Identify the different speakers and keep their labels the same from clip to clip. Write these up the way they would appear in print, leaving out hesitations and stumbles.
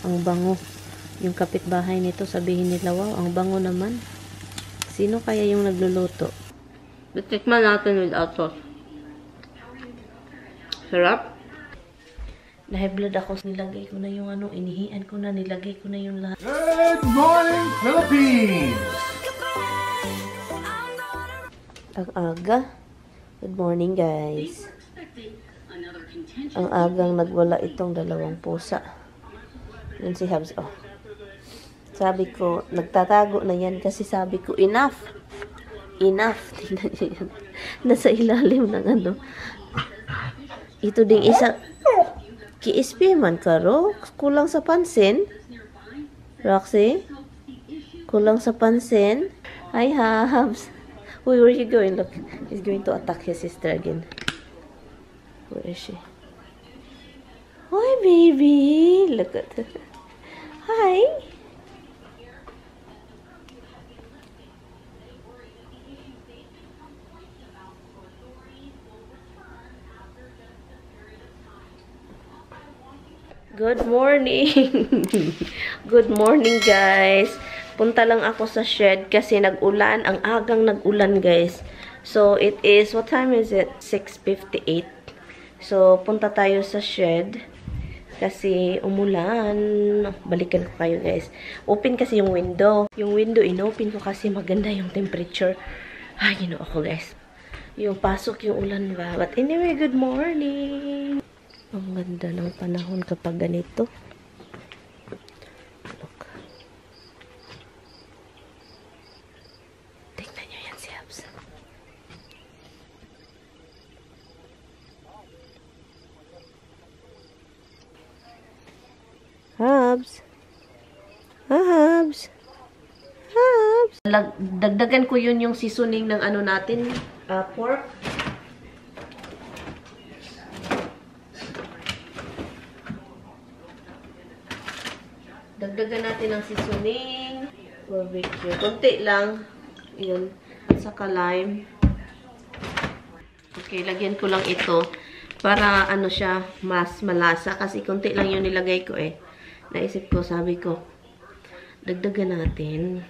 Speaker 1: Ang bango. Yung kapitbahay nito, sabihin nila, wow, ang bango naman. Sino kaya yung nagluluto? Tikman natin without sauce. Sarap. Dahil blood ako, nilagay ko na yung ano, inihian ko na, nilagay ko na yung lahat.
Speaker 2: Good morning, Philippines!
Speaker 1: Ang aga. Good morning, guys. Ang agang nagwala itong dalawang pusa. Yun si Habs. Oh. Sabi ko, nagtatago na yan kasi sabi ko, enough. Enough. Tingnan niyo yan. Nasa ilalim ng ano. Ito ding isa. Kiispi man ka, Ro. Kulang sa pansin. Roxy? Kulang sa pansin. Hi, Habs. Where are you going? Look, he's going to attack his sister again. Where is she? Hi, baby. Look at her. Hi. Good morning. Good morning, guys. Punta lang ako sa shed kasi nag-ulan. Ang agang nag-ulan, guys. So, it is, what time is it? 6:58. So, punta tayo sa shed kasi umulan. Balikan ko kayo, guys. Open kasi yung window. Yung window, inopen ko kasi maganda yung temperature. Ay, you know ako, guys. Yung pasok yung ulan ba. But anyway, good morning. Ang ganda ng panahon kapag ganito. Look. Tingnan nyo yan si Habs. Habs. Habs. Habs. Dagdagan ko yun yung seasoning ng ano natin, pork. Dagdagan natin ang seasoning. Barbecue. Kunti lang. Yun. At saka lime. Okay, lagyan ko lang ito. Para ano siya, mas malasa. Kasi kunti lang yung nilagay ko eh. Naisip ko, sabi ko, dagdagan natin.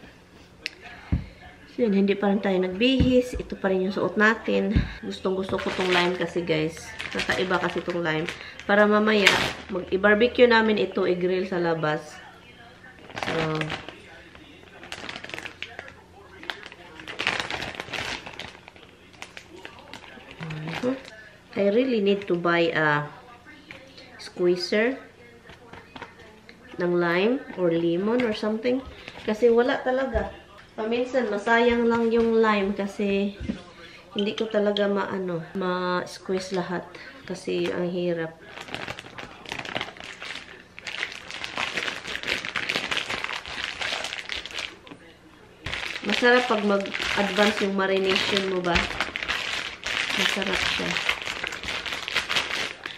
Speaker 1: So yun, hindi pa rin tayo nagbihis. Ito pa rin yung suot natin. Gustong gusto ko tong lime kasi guys. Kakaiba kasi tong lime. Para mamaya, i-barbecue namin ito, i-grill sa labas. So, I really need to buy a squeezer ng lime or lemon or something. Kasi wala talaga. Paminsan, masayang lang yung lime kasi hindi ko talaga ma-squeeze lahat. Kasi ang hirap. Masarap pag mag-advance yung marination mo ba? Masarap siya.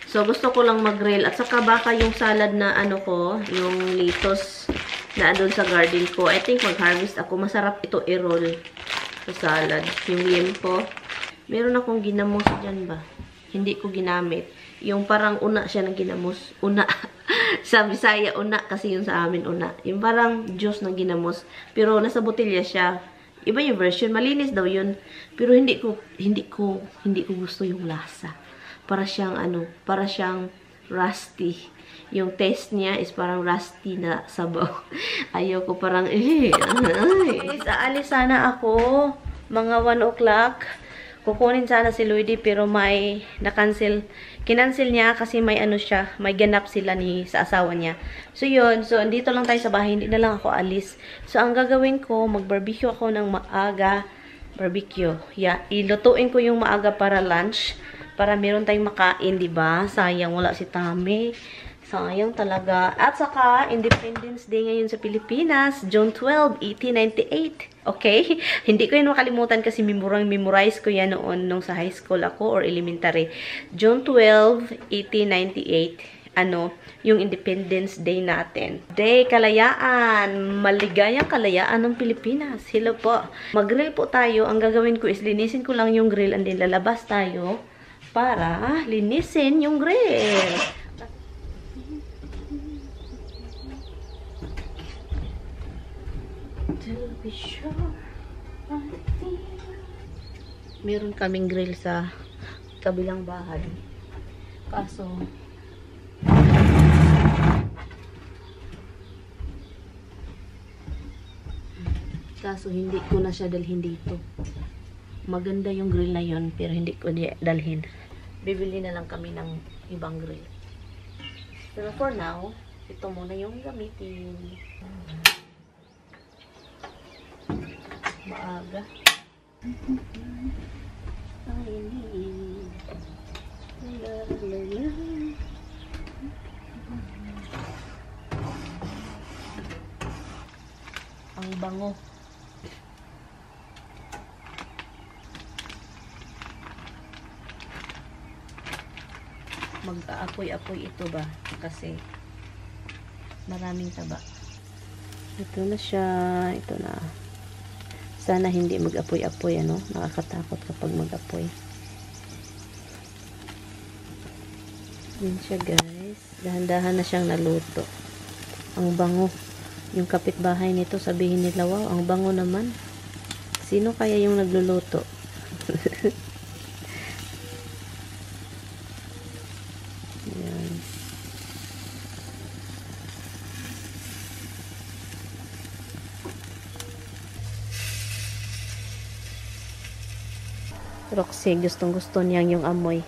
Speaker 1: So, gusto ko lang mag-grill. At saka baka yung salad na ano ko, yung lettuce na andun sa garden ko. I think mag-harvest ako. Masarap ito i-roll sa salad. Yung liempo. Meron akong ginamos dyan ba? Hindi ko ginamit. Yung parang una siya na ginamos. Una. Sa Bisaya, una. Kasi yung sa amin, una. Yung parang juice ng ginamos. Pero nasa botelya siya. Iba yung version. Malinis daw yun. Pero hindi ko gusto yung lasa. Para siyang para siyang rusty. Yung taste niya is parang rusty na sabaw. Ayoko parang, aalis sana ako. Mga 1 o'clock. Kukunin sana si Lloydie pero may na-cancel. Kinancel niya kasi may siya, may ganap sila sa asawa niya. So yun, so dito lang tayo sa bahay, hindi na lang ako alis. So ang gagawin ko, mag-barbecue ako ng maaga. Barbecue. Yeah, ilutuin ko yung maaga para lunch. Para meron tayong makain, di ba? Sayang wala si Tami. Sayang talaga. At saka, Independence Day ngayon sa Pilipinas. June 12, 1898. Okay? Hindi ko yun makalimutan kasi memorize ko yan noon nung sa high school ako or elementary. June 12, 1898. Yung Independence Day natin. Day, kalayaan. Maligayang kalayaan ng Pilipinas. Hello po. Mag-grill po tayo. Ang gagawin ko is linisin ko lang yung grill and then lalabas tayo para linisin yung grill. To be sure I feel. Meron kaming grill sa kabilang bahay. Kaso hindi ko na siya dalhin dito. Maganda yung grill na yun, pero hindi ko dalhin. Bibili na lang kami ng ibang grill. Pero for now, ito muna yung gamitin. Maaga. Ang bango. Mag-aapoy-apoy ito ba? Kasi maraming taba. Ito na siya. Ito na. Sana hindi mag-apoy-apoy, ano? Nakakatakot kapag mag-apoy. Yan siya, guys. Dahan-dahan na siyang naluto. Ang bango. Yung kapitbahay nito, sabihin nila, wow, ang bango naman. Sino kaya yung nagluluto? Yan. Roxy, gustong-gusto niyang yung amoy.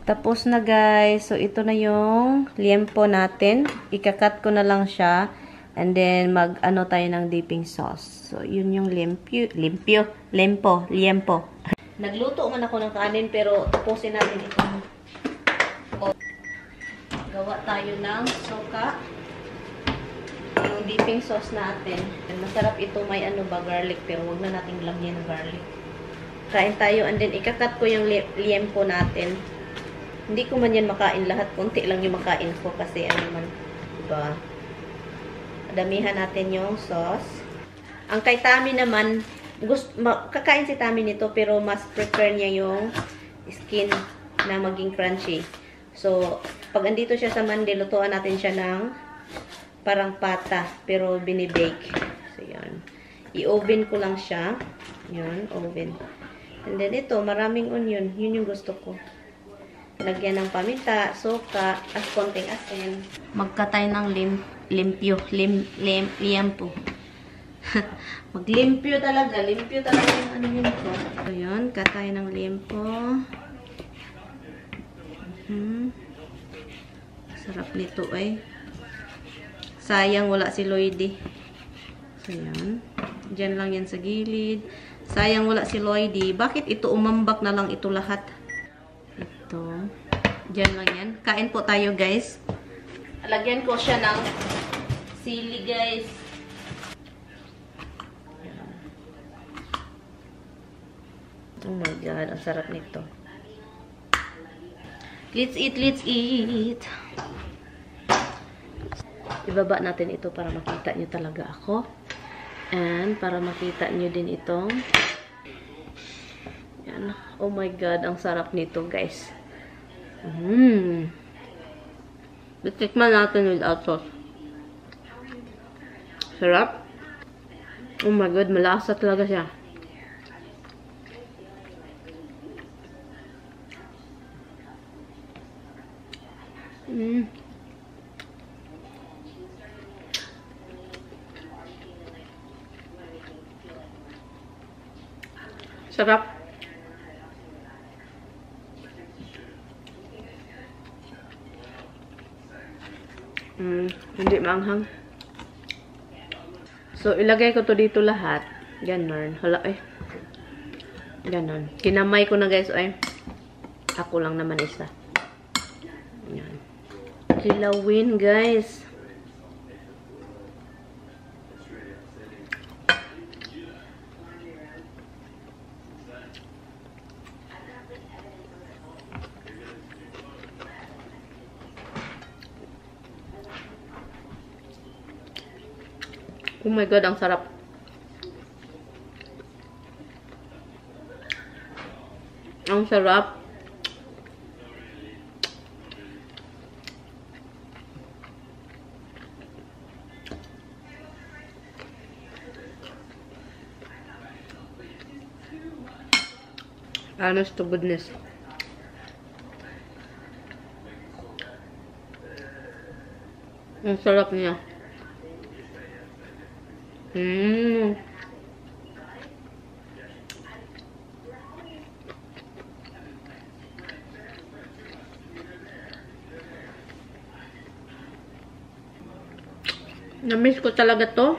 Speaker 1: Tapos na, guys. So, ito na yung liempo natin. Ikakat ko na lang siya. And then, mag-ano tayo ng dipping sauce. So, yun yung liempo. Nagluto man ako ng kanin, pero tapusin natin itong gawa tayo ng suka. Yung dipping sauce natin. And masarap ito. May ano ba, garlic. Pero wag na nating lagyan ng garlic. Kain tayo. And then, ikakat ko yung liempo natin. Hindi ko man yan makain lahat. Kunti lang yung makain ko kasi ano man, diba? Damihan natin yung sauce. Ang kay Tami naman, kakain si Tami nito pero mas prefer niya yung skin na maging crunchy. So, pag andito siya sa mandi, lutuan natin siya ng parang pata pero binibake. So, yun. I-oven ko lang siya. Yun, oven. And then ito, maraming onion. Yun yung gusto ko. Lagyan ng paminta, suka, at konting asin. Magkatay ng limpyo. Maglimpyo talaga. Limpyo talaga yung ano yun ko. So, yun. Katay ng liempo. Sarap nito eh. Sayang wala si Lloydie. So, yan. Diyan lang yan sa gilid. Sayang wala si Lloydie. Bakit ito umambak na lang ito lahat? Ito. Diyan lang yan. Kain po tayo, guys. Lagyan ko siya ng sili, guys. Oh my God. Ang sarap nito. Let's eat, let's eat. Ibaba natin ito para makita nyo talaga ako. And para makita nyo din itong yan. Oh my God. Ang sarap nito, guys. Tikman natin without sauce. Sarap. Oh my God. Malasa talaga siya. Mm. Sarap. Hindi maanghang. So, ilagay ko to dito lahat. Ganon. Hala, eh. Ganon. Kinamay ko na, guys. Ay, ako lang naman isa. Yan. Kilawin, guys. Oh my God, ang sarap. Ang sarap. Honest to goodness. Ang sarap niya. Na-miss ko talaga to.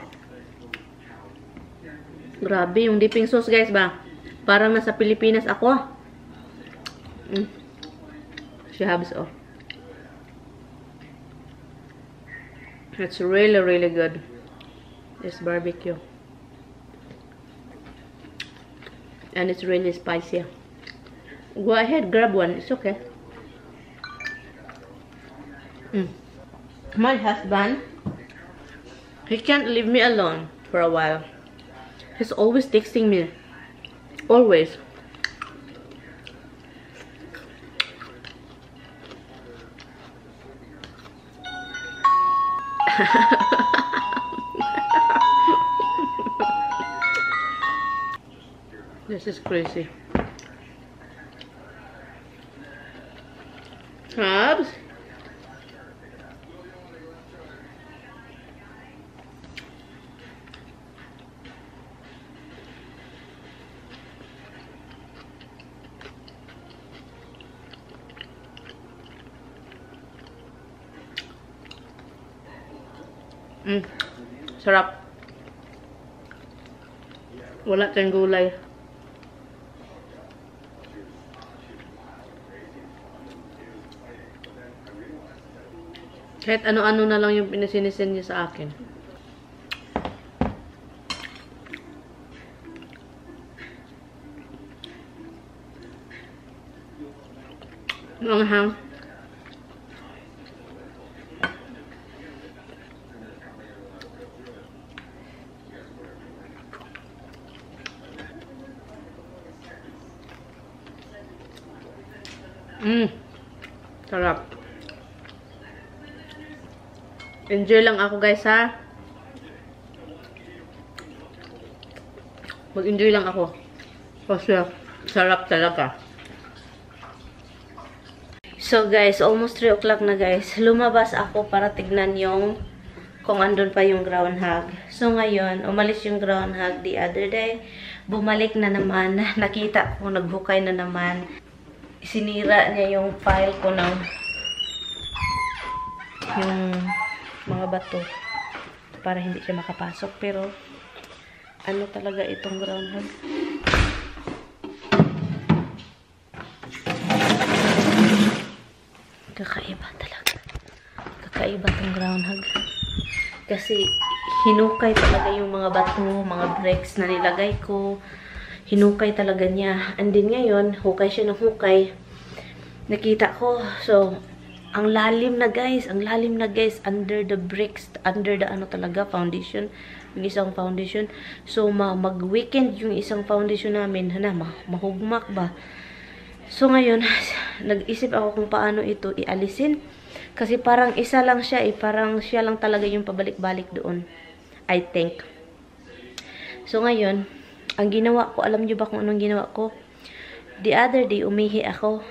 Speaker 1: Grabe, yung dipping sauce, guys, ba? Parang nasa Pilipinas ako. Shahabs, oh. It's really, really good. This barbecue. And it's really spicy. Go ahead, grab one. It's okay. My husband, he can't leave me alone for a while. He's always texting me. Always. This is crazy. Habs? Sarap. Wala tayong gulay. Kahit ano-ano na lang yung pinasinisin niya sa akin. Manghang. Sarap. Enjoy lang ako, guys, ha. Mag-enjoy lang ako. Kasi sarap talaga. So, guys, almost 3 o'clock na, guys. Lumabas ako para tignan yung kung andun pa yung groundhog. So, ngayon, umalis yung groundhog the other day. Bumalik na naman. Nakita ko, naghukay na naman. Sinira niya yung file ko ng yung mga bato para hindi siya makapasok. Pero, ano talaga itong groundhog? Kakaiba talaga. Kakaiba itong groundhog. Kasi, hinukay talaga yung mga bato, mga bricks na nilagay ko. Hinukay talaga niya. And then ngayon, hukay siya ng hukay. Nakita ko. So, ang lalim na, guys. Ang lalim na, guys. Under the bricks. Under the ano talaga, foundation. Yung isang foundation. So, mag-weekend yung isang foundation namin. Mahugmak ba? So, ngayon, nag-isip ako kung paano ito ialisin. Kasi parang isa lang siya eh. Parang siya lang talaga yung pabalik-balik doon. I think. So, ngayon, ang ginawa ko, alam nyo ba kung anong ginawa ko? The other day, umihi ako.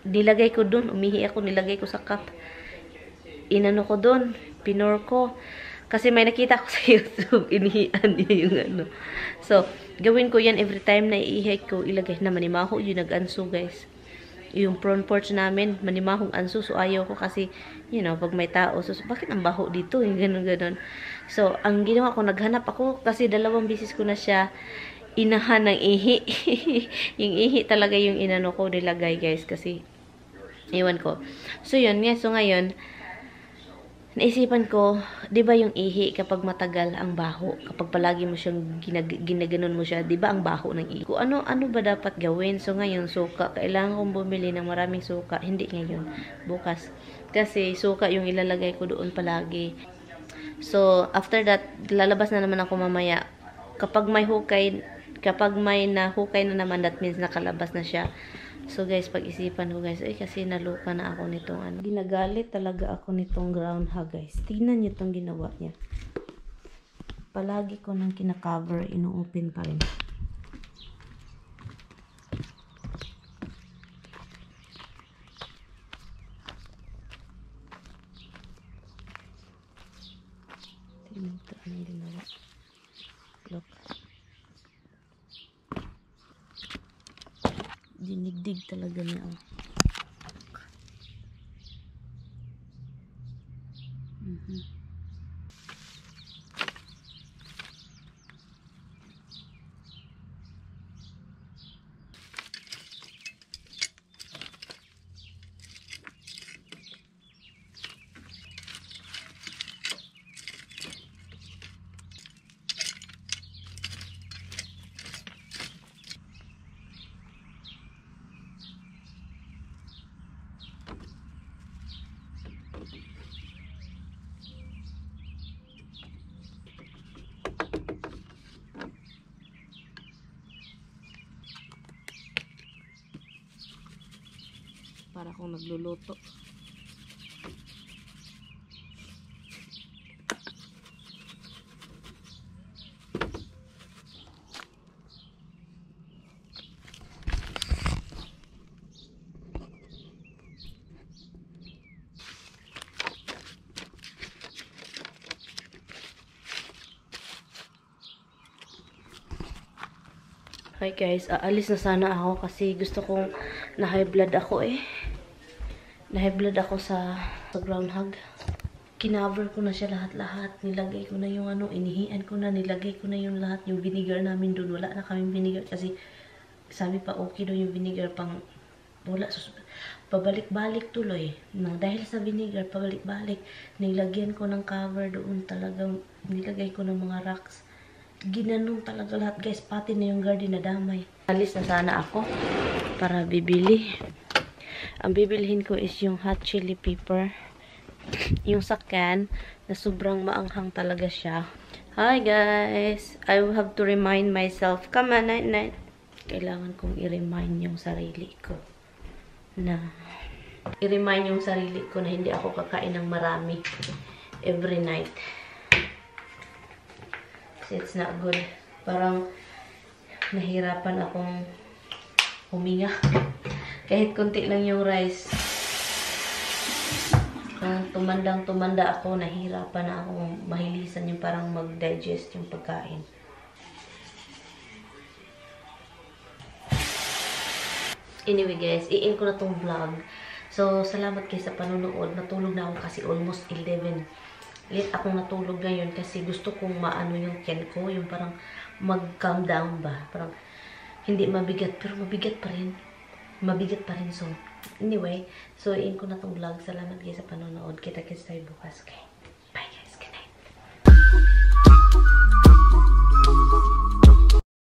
Speaker 1: nilagay ko dun, umihi ako, nilagay ko sa cup. Inano ko dun, pinor ko. Kasi may nakita ko sa YouTube, inihian niya yung ano. So, gawin ko yan every time na iihi ko, ilagay na manimaho yung nag-anso, guys. Yung prawn porch namin, manimahong anso. So, ayaw ko kasi, you know, pag may tao, so, bakit ang baho dito? Yung ganun-ganun. So, ang ginawa ko, naghanap ako kasi 2 bisis ko na siya inahan ng ihi. Yung ihi talaga yung inano ko nilagay, guys, kasi iwan ko. So, yun, guys. So, ngayon, naisipan ko, 'di ba yung ihi kapag matagal ang baho, kapag palagi mo siyang ginaganon mo siya, 'di ba ang baho ng ihi? Ano ba dapat gawin? So ngayon, suka, kailangan kong bumili ng maraming suka, hindi ngayon, bukas. Kasi suka yung ilalagay ko doon palagi. So after that, lalabas na naman ako mamaya. Kapag may nahukay na naman, that means nakalabas na siya. So guys, pag-isipan ko guys, kasi naluka na ako nitong ano. Ginagalit talaga ako nitong groundhog, guys. Tingnan niyo itong ginawa niya. Palagi ko nang kina-cover, ino-open pa rin. Tingnan ito, anong ginawa. Look. Dinigdig talaga niya, oh. Para akong nagluluto. Hi guys, aalis na sana ako kasi gusto kong na-high blood ako eh. Na-high blood ako sa groundhog. Kinover ko na siya lahat-lahat. Nilagay ko na yung ano, inihian ko na, nilagay ko na yung lahat. Yung vinegar namin doon, wala na kaming vinegar kasi sabi pa okay doon yung vinegar pang wala. Pabalik-balik tuloy. Dahil sa vinegar, pabalik-balik. Nilagyan ko ng cover doon talagang, nilagay ko ng mga rocks. Ginanong talaga lahat guys, pati na yung garden na damay. Alis na sana ako para bibili. Ang bibilihin ko is yung hot chili pepper. Yung sa can na sobrang maanghang talaga siya. Hi guys! I will have to remind myself. Come on, night. Kailangan kong i-remind yung sarili ko. I-remind yung sarili ko na hindi ako kakain ng marami every night. It's not good. Parang nahirapan akong huminga. Kahit konti lang yung rice. Kung tumandang-tumanda ako, nahirapan na akong mahilisan yung parang mag-digest yung pagkain. Anyway guys, i-end ko na tong vlog. So, salamat guys sa panonood. Natulog na ako kasi almost 11. Late akong natulog ngayon kasi gusto kong maano yung tiyan ko, yung parang mag-calm down ba. Parang hindi mabigat, pero mabigat pa rin. Mabigat pa rin. So, anyway, so in ko na tong vlog. Salamat guys sa panonood. Kita-kits tayo bukas, okay?